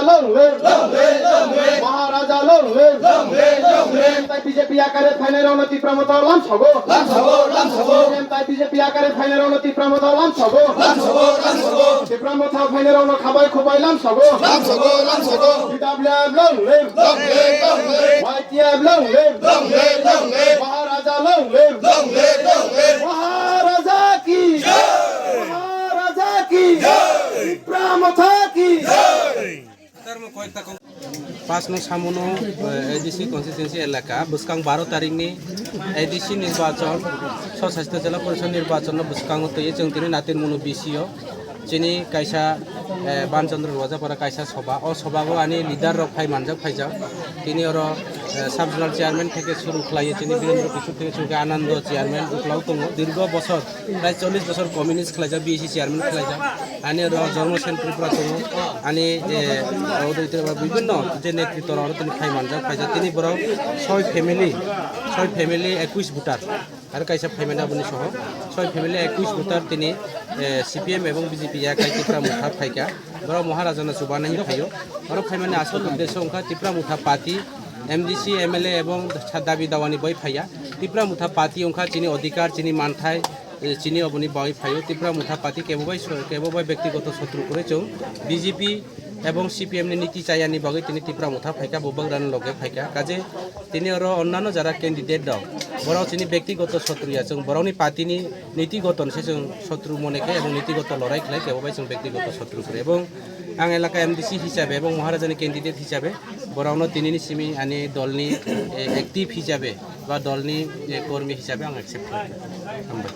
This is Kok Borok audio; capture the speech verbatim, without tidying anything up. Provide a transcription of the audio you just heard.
Long live! Long live! Long live! Maharaja long live! Long live! Long live! Entai B J P yakare phainai rokno Tipra Motha lamsogo. Lamsogo! Lamsogo! Entai B J P yakare phainai rokno Tipra Motha lamsogo. Lamsogo! Lamsogo! Tipra Motha phainai rokno khabai khubai lamsogo. Lamsogo! Lamsogo! T W F long live! Long live! Long live! Y T F long live! Long live! Long live! Maharaja long live! Long live! Long live! Maharaja ki! Jai! Maharaja ki! Jai! Tipra Motha ki! Jai! Pas no samono, eh, A D C constituency elaka, bwskang baro tarikni A D C nirbachon, Soshasto Jela Porishod nirbachonno bwskango twiwi chwng tini Natir Munu B C o chini kaisa, eh, Banchandra Rwajapara kaisa soba. O sobago ani leader rok phai manjak phaijak. Tini oro, eh, sub zonal chairman theke suru khlaiwi chini Birendra Kishore theke suru khe Anando chairman uklau tongo. Dirgo bosor, prai chollish bosor communist khlaijak, B C chairman khlaijak. Ani oro Jormo Sen Tripura tongo. Ani, eh, oro bibhinno je netritto rok oro tini phai manjak, phaijak. Tini borok soi family, soi family ekush voter. Aro kaisa phaimani aboni soho soi family ekush voter tini, eh, C P M ebong B J P yakai Tipra Motha phaikha. Borok Maharajano chubanani phaio. Oro phaimani asol uddesho wngkha Tipra Motha party, M D C, M L A ebong sa dabi dawani bai phaiya. Tipra Motha party wngkha chini odhikar, chini manthai, eh, chini oboni bagwi phaio. Tipra Motha party kebo bai so-, kebo bai bektigoto sotru kwrwi chwng B J P ebong C P M ni niti chayani bagwi tini Tipra Motha phaikha, bubagrani loge phaikha. Kaje tini oro onnano jara candidate rok, borok chini bektigoto sotru ya, chwng borokni party ni niti goton se chwng sotru mone khe ebong niti goto lorai khlai kebo bai chwng bektigoto sotru kwrwi. Ebong ang elaka M D C hisabe ebong Maharajani candidate hisabe borokno tinini simi ani dolni, eh, active hisabe ba dolni, eh, kormi hisabe ang accept khlai. Hambai.